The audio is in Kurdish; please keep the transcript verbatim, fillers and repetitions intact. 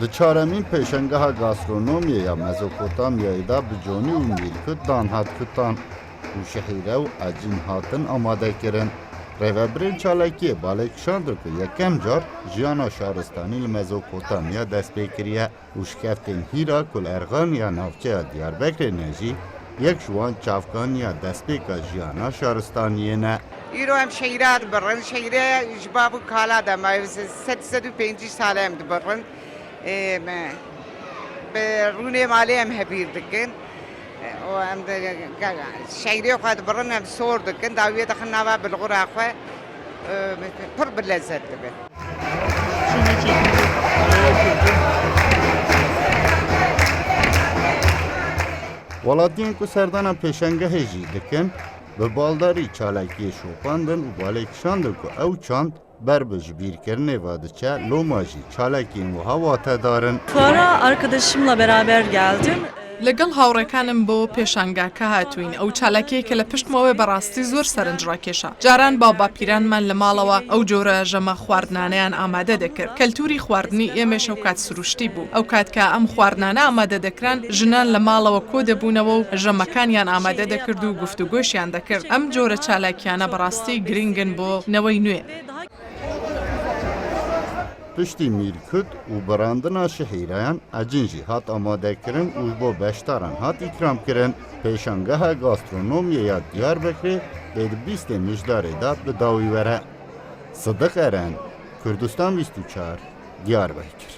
Di çaremîn pêşengeha gastronomiyê ya Mezopotamyayê de bi conî û mîrkut dan hat kutan û şihîre û ecîn hatin amade kirin. Rêvebirên çalakiyê balê kişandin ku yekem car jiyana şaristanî li Mezopotamya dest pê kiriye û şikeftên hîra ku li Erxan ya navçeya Diyarbekirê ne jî yek ji wan çavkan ya destpêka jiyana şaristaniyê ne. Îro em şehîra dibirin. Şehîre ji bav û kala de maye sed, sed û pêncî sal e em dibirin. Ê, me, bi rûnê malê em hebîr dikin. Ê, û em de, şehîrê xwe dibirin, em sor dikin, dawiyê dixin nava bilxura xwe. Ê, pir bi lezzet dibe. Welatiyên ku serdana pêşengehê jî dikin, bi baldarî çalakiyê şopandin û balê kişandin ku ew çand ber bi jibîrkirinê ve diçe, loma jî çalakiyên wiha watedar in. Fuara arkadaşımla beraber geldim. لەگەڵ هاوڕێکانم بۆ پێشانگاکە هاتووین. ئەو چالاکیەی کە لە پشتمەوەی بەڕاستی زۆر سەرنجڕاکێشە. جاران باوباپیرانمان لە ماڵەوە ئەو جۆرە ژەمە خواردنانەیان ئامادە دەکرد. کەلتوری خواردنی ئێمەش ئەو کات سروشتی بوو. ئەو کات کە ئەم خواردنانە ئامادە دەکران، ژنان لە ماڵەوە کۆ دەبوونەوە و ژەمەکانیان ئامادە دەکرد و گفتوگۆشیان دەکرد. ئەم جۆرە چالاکیانە بەڕاستی گرنگن بۆ نەوەی نوێ. Piştî mîrkut û birandina şihîreyan, ecin jî hat amadekirin û ji bo beşdaran hat îkramkirin. Pêşangeha gastronomiyê ya Diyarbekirê dê di bîstê Mijdarê de bi dawî were. Sidiq Eren, Kurdistan bîst û çar, Diyarbekir.